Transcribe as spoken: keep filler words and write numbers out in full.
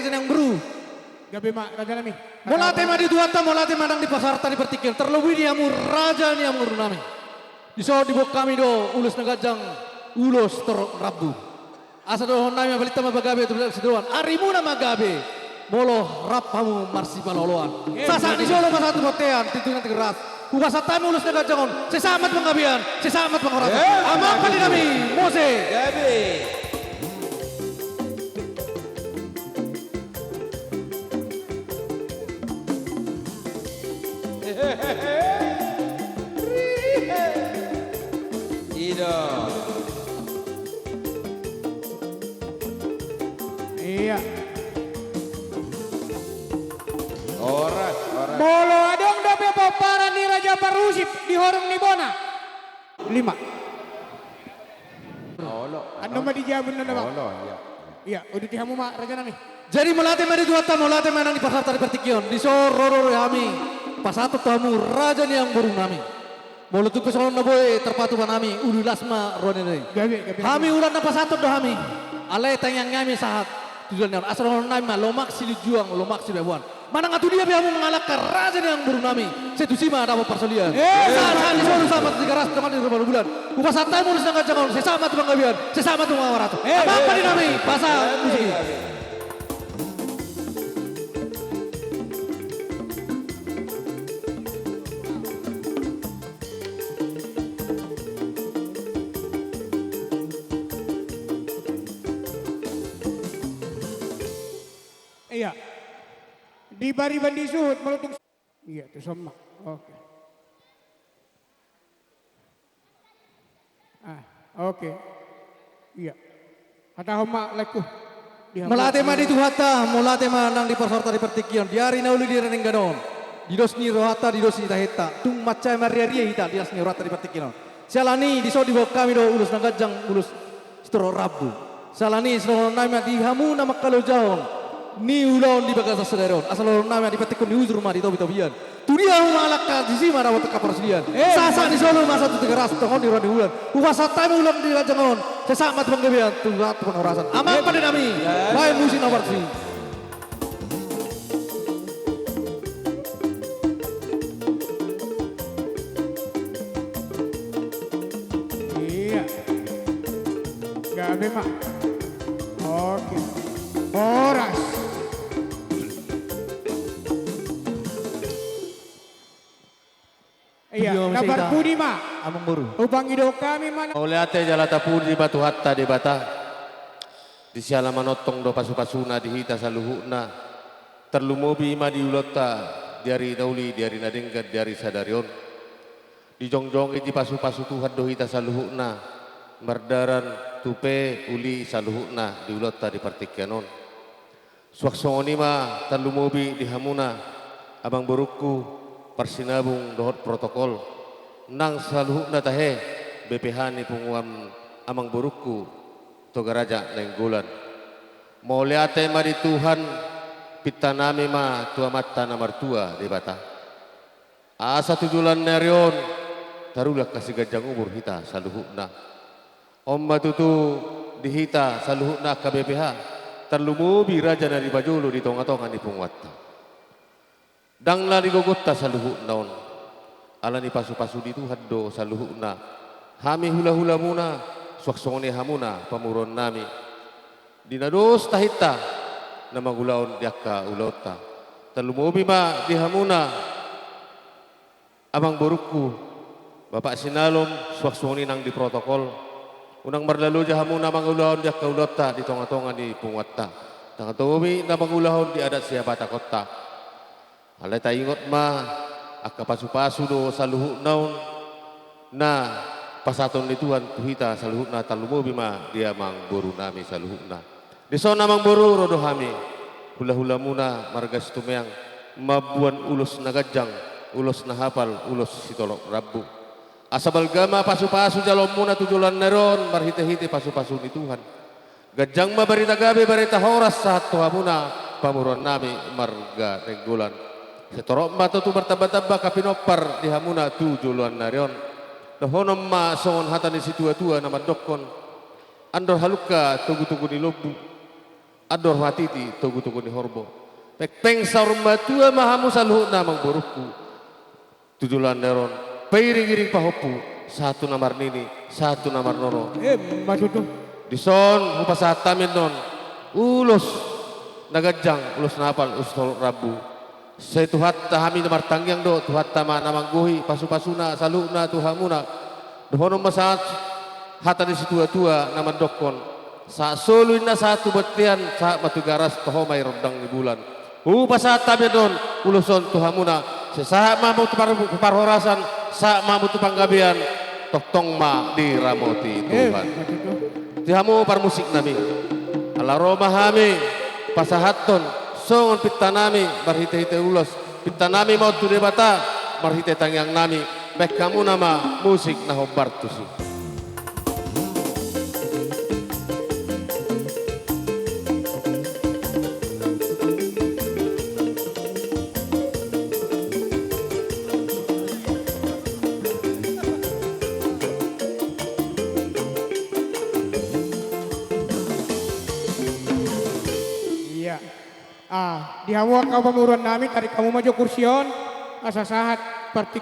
Raja ni amangboru. Gabe ma, raja nami. Mauliate ma di Tuhanta, mauliate ma nang di pasahatonta di partingkian. Tarlumobi di hamu raja ni amangboru nami. Dison diboan hami do ulos na ganjang, ulos torop rambu. Asa dohonon nami ma, palinta ma pagabe tu pardalanan, arimu na gabe molo rap hamu marsipaloloan. Eh, sahat-sahat ni solu ma sahat tu bontean, tintin na tiga ras. Hupasahat hami ulos na ganjang on, sai sahat ma tu panggabean, sai sahat ma tu panghorasan. Eh, amang pande nami, muse. Gabe. I do. Iya. Horas, horas. Molo adong dope pomparan ni Raja Parhusip di horong ni bona. Lima. Olo. Annon ma di jabu na, Bang. Olo, iya. Iya, uduti hamu ma, raja nami. Jadi mauliate ma di Tuhanta, mauliate ma nang di pasahatonta di partingkian. Dison ro do hami pasahathon tu hamu raja ni amangboru nami. Molo tung pe songon na boi tarpatupa nami, uli las ma roha ni roha i. Gabe, gabe. Hami ulaon na pasahathon do hami. Alai tangiang nami sahat tu joloan on. Asa dohonon nami ma, lomak silinjuang, lomak sibaboan. Manang tu dia pe hamu mangalangka, raja ni amangboru nami, sai tusi ma dapot parsaulian. Eh. Sahat-sahat ni solu, sahat ma tu tiga ras, tonga ni rua pulu bulan. Hupasahat hami ulos na ganjang on, sai sahat ma tu panggabean, sai sahat ma tu panghorasan. Eh, amang pande nami, pasahat musik i. Iya. Di bariban di suhut molo tung. Iya, tu son ma. Oke. Ah, oke. Iya. Hatahon ma, laengku. Di hamu. Mauliate ma di Tuhanta, mauliate ma nang di pasahatonta di partingkian. Di ari na uli, di ari na denggan on. Di dos ni rohanta, di dos ni tahenta. Tung mansai marria-ria hita di las ni rohanta di partingkian on. Siala ni i, dison diboan hami do ulos na ganjang, ulos sitorop rambu. Siala ni i, asa dohonon nami ma di hamu na mangkalojahon ni ulaon di bagasan sadari on. Asa dohonon nami ma, dipatikon ni hujur ma di topi-topian. Tu dia hamu mangalangka, disi ma dapot angka parsudian. Eh. Sahat-sahat ni solu ma sahat tu tiga ras, tonga ni rua pulu bulan. Hupasahat hami ulos na ganjang on, sai sahat ma tu panggabean, sai sahat tu panghorasan. Amang pande nami, baen musik na parsi. Iya. Gabe ma. Oke. Horas. Iya, na parpudi ma. Amangboru. Hupangido hami ma. Mauliate jala tapudi ma Tuhanta Debata. Di siala manongtong do pasu-pasuna di hita saluhutna. Tarlumobi ma di ulaonta di ari na uli, di ari na denggan, di ari sadari on. Dijongjongi, dipasu-pasu Tuhan do hita saluhutna. Mardalan tupe, uli saluhutna di ulaonta di partingkian on. Suang songon i ma tarlumobi di hamuna, amangborungku, parsinabung dohot protokol, nang saluhutna tahe, B P H ni punguan amangborungku, Toga Raja Nainggolan. Mauliate ma di Tuhan, pintanami ma tu Amanta na martua Debata. Asa tu joloan ni ari on, taruli angka siganjang umur hita saluhutna. On ma tutu di hita saluhutna angka B P H, tarlumobi raja na di pajolo di tonga-tonga ni punguanta. Ndang na di gogonta saluhutna on, ala ni pasu-pasu ni Tuhan do saluhutna. Hami hula-hulamuna, suang songon i hamuna pamoruonnami. Di na dos tahinta na mangulahon di angka ulaonta. Tarlumobi ma di hamuna, amangborungku, Bapak Sinalom, suang songon i nang di protokol. Unang marlaloja hamuna mangulahon di angka ulaonta di tonga-tonga ni punguanta. Ndang tong be na mangulahon di adat sihabatakonta. Alai taingot ma angka pasu-pasu do saluhutna on na pasahaton ni Tuhan tu hita saluhutna, tarlumobi ma di amangborunami saluhutna. Dison amangboru, ro do hami, hula-hulamuna marga Situmeang, mamboan ulos na ganjang, ulos na hapal, ulos sitorop rambu. Asa balga ma pasu-pasu jaloonmuna tu joloan ni ari on marhite-hite pasu-pasu ni Tuhan. Ganjang ma barita gabe, barita horas sahat tu hamuna pamoruonnami marga Nainggolan. Sai torop ma tutu martamba-tamba angka pinompar di hamuna tu joloan ni ari on. Dohonon ma songon hata ni situa-tua na mandokkon: Andor halungka togu-togu ni lombu. Andor hatiti togutogu ni horbo. Pengpeng saur matua ma hamu saluhutna amangborungku. Tu joloan ni ari on, pairingiring pahompu, sahat tu na marnini, sahat tu na marnono. Emma tutu. Dison hupasahat hami annon ulos na ganjang, ulos na apal, ulos na rambu. Sai Tuhanta hami na martangiang do, Tuhanta ma na manggohi pasupasuna saluhutna tu hamuna. Dohonon ma sahat hata ni situatua na mandokkon: Sahat solu inna sahat tu bontean, sahat ma tu garas, toho ma i rondang ni bulan. Hupasahat hami annon ulos on tu hamuna, sai sahat ma hamu tu par-, parhorasan, sahat ma hamu tu panggabean, tongtong ma diramoti Tuhan. Emma tutu. Di hamu parmusik nami, ala ro ma hami pasahathon songon pinta nami marhitehite ulos, pinta nami ma on tu Debata marhite tangiang nami, bahen hamuna ma musik na hombar tusi. Iya. Ah, di hamu angka pamoruan nami, tarik hamu ma jo kursi on, asa sahat partik